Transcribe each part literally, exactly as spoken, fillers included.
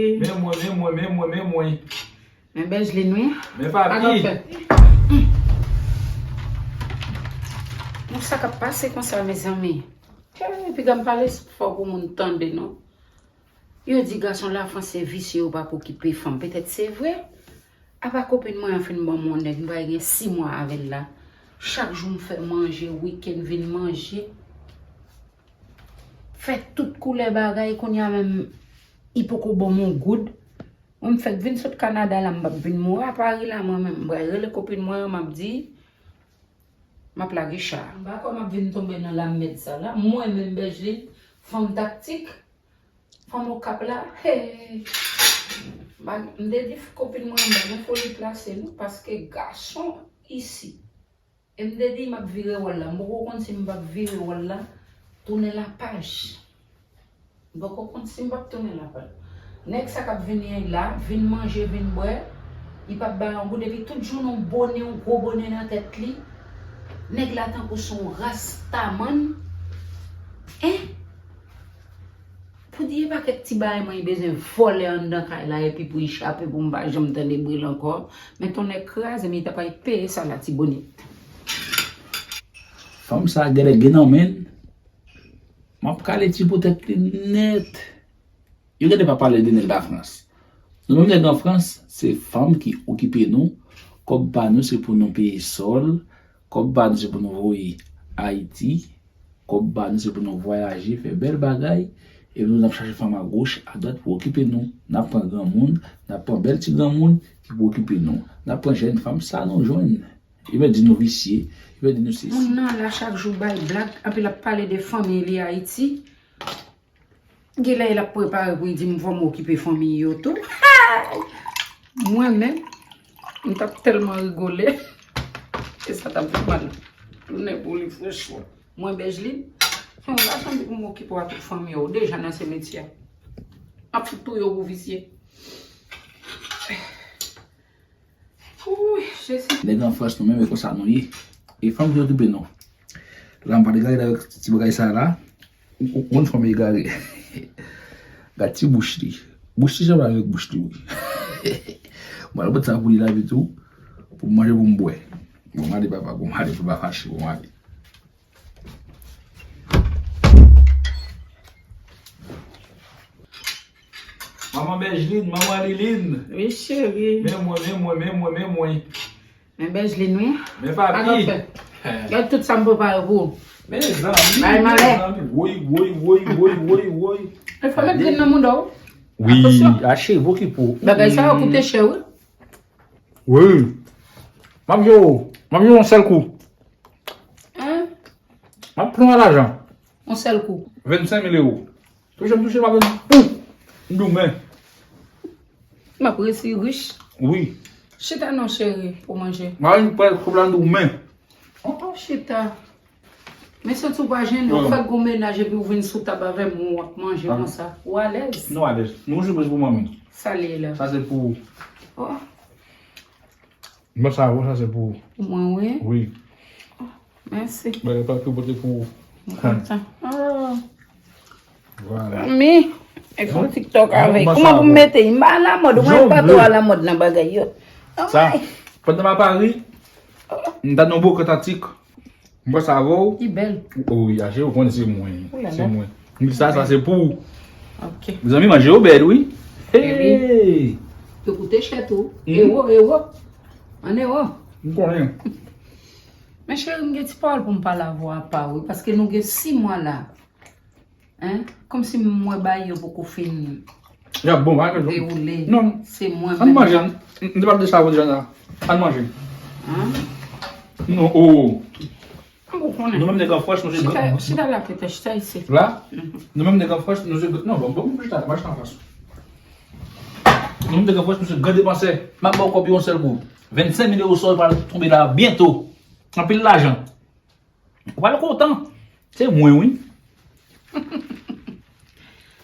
Men mwen, men mwen, men mwen, men mwen. Men Bèjlin, wi. Men papi. Adan fè. Non, sa k ap pase konsa, mezanmi? Hey, piga m pale fò pou moun tande, non. Yo di gason Lafrans se visye, yo pa k okipe fanm. Petèt se vre. Apa kopin mwen an fin ban m yon nèg, m pral gen sis mwa avè l la. Chak jou m fè manje, wikenn vin manje. Fè tout koulè bagay, kounye a menm, li poko ban m yon goud. Mwen m fèk vin sot Kanada la, m p ap vin mouri a Pari la, mwen menm. M pral rele kopin mwen an, m ap di, m ap lage cha a. M pa kwè m ap vin tonbe nan lanmèd sa la. Mwen menm, Bèjlin, fanm taktik, fanm Okap la, hey! M pa, m te di kopin mwen an, m pa gen foli plase non, paske gason isi. E m te di m ap vire wòl la. M poko konn si m p ap vire wòl la, tounen lapaj. M poko konn si m p ap tounen lapaj. Nèg sa k ap vini la, vin manje, vin bwè, li p ap bay yon goud, epi tout jounen yon bone, yon gwo bone nan tèt li. Nèg la tankou se yon rastamann. Hein? Pou di e pakèt ti bagay mwen li bezwen vòlè anndan kay la epi pou li chape pou m pa janm tande bri l ankò. Men tonnè kraze m, li ta pral peye sa Latibonit. Fanm sa genlè gen nan men l. M ap kale ti pou tèt li nèt. Yo genlè pa pale de nèg Lafrans. Nou menm nèg an Frans, se fanm ki okipe nou. Kòb pa nou se pou nou peye sòl. Kòb pa nou se pou nou voye Ayiti. Kòb pa nou se pou nou vwayaje, fè bèl bagay. Epi nou n ap chache fanm agoch, adwat pou okipe nou. N ap pran granmoun, n ap pran bèl ti granmoun ki pou okipe nou. N ap pran jèn fanm sa nou jwenn. Yo mèt di nou visye, yo mèt di nou sesi. Moun nan la chak jou bay blag, epi l ap pale de fanmi li Ayiti. Genlè l ap prepare pou l di m fò m okipe fanmi yo tou. Mwen menm, m t ap tèlman rigole. E sa t ap fè mal. Tounen pou li franchman. Mwen Bèjlin, se yon gason ki pou m okipe w ak tout fanmi w deja nan simetyè. M ap fout touye w pou visye. Wouy, Jezi. Nèg an Frans nou menm e konsa nou ye. E fanm ki okipe nou. La m pral egare avèk ti bagay sa la. Ou konn fanm egare. Gad ti bouch li. Bouch li sanble avèk bouch li wi. Mwen al pot sa pou li lavi tou. Pou m manje pou m bwè. Bon m ale papa, bon m ale pou pa fache, bon m ale. Manman Bèjlin, manman Lilin. Wi cheri. Men mwen, men mwen, men mwen, men mwen. Men Bèjlin wi. Men papi. Gad tout sa m prepare pou ou. Mezanmi, mezanmi. Woy, woy, woy, woy, woy, woy. E fò met grenn nan mouda w. Wi, ache, bo ki pou. Bagay sa yo koute chè wi. Wi. M ap jwe w. M ap jwe w yon sèl kou. Hein? M ap pran lajan. Yon sèl kou. Vennsenk mil ewo. Touche m, touche m, m ap vin. Pouf! M doumen. M ap resi rich. Wi. Chita non cheri, pou manje. M ap vin pran koup la m doumen. Oh, oh, chita. Men santi w pa jennen, w fèk gon mennaj epi w vin sou tab avè m, w ap manje konsa. Ou alèz? Nou alèz. Nou sipriz pou manmi. Sa li ye la? Sa se pou ou. Oh. Mwen sa, sa se pou ou. Pou mwen, wi. Wi. Oh, mèsi. Bagay pa ke pote pou ou. M kontan. Oh. Vwala. Mi, e fon TikTok avèk. Kouman pou m mete? M pa alamòd, ou wè m pa twò alamòd nan bagay yo. Sa, pandan m a Pari, m ta nan bokant atik. M pase avè w. Li bèl. O wi, aje ou konnen se mwen. Se mwen. M di sa, sa se pou ou. Ok. Mezanmi, manje yo bèl wi. Hey! Yo koute chè tou. Ewo, ewo. An ewo. M konnen. Men cheri, m gen ti pawòl pou m pale avè w apa wi, paske nou gen sis mwa la. Hein? Kòmsi m wè bagay yo poko fin dewoule. Non. Se mwen menm. Ann manje, m te pale de sa avè w deja la. Ann manje. Hein? Non, oh. Ou konnen. Nou menm nèg an Frans, nou se gran. Chita la, tete, chita isi. La? Mhm. Nou menm nèg an Frans, nou se gran. Non, bon, bon, chita, mwen chita an Frans. Nou menm nèg an Frans, nou se gran depansè. M ap ba w kòb yon sèl kou. Vennsenk mil ewo sa w pral tonbe la byento. Anpil lajan. Ou pral kontan. Se mwen, wi.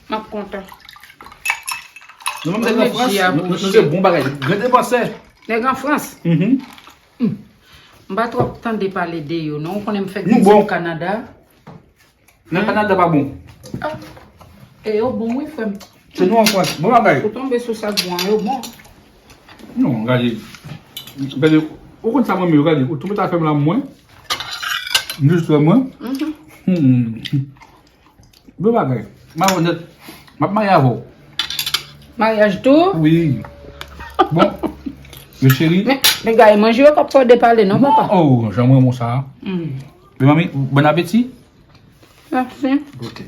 M ap kontan. Nou menm nèg an Frans, nou, nou se bon bagay. Gran depansè. Nèg an Frans. Mhm. Hmm. M pa twò tande pale de yo, non. Ou konnen m fèk vizit Kanada. Nan Kanada pa bon. Ah. E yo bon, wi, frè m. Se nou ankò. Bon bagay. Ou tonbe sou sa k bon an, yo bon. Non, gade. Gade, ou konn sa mwen menm, gade. Ou tonbe ta fè m la mwen. M jis wè mwen. Hmm. Bon bagay. M a onèt. M ap marye avè w. Maryaj tou? Wi. Bon. Yo cheri. Men, men gade, manje yo k ap fè w depale, non, papa? Oh, jan mwen bon sa. Hmm. Men manmi, bon apeti. Mèsi. Ok.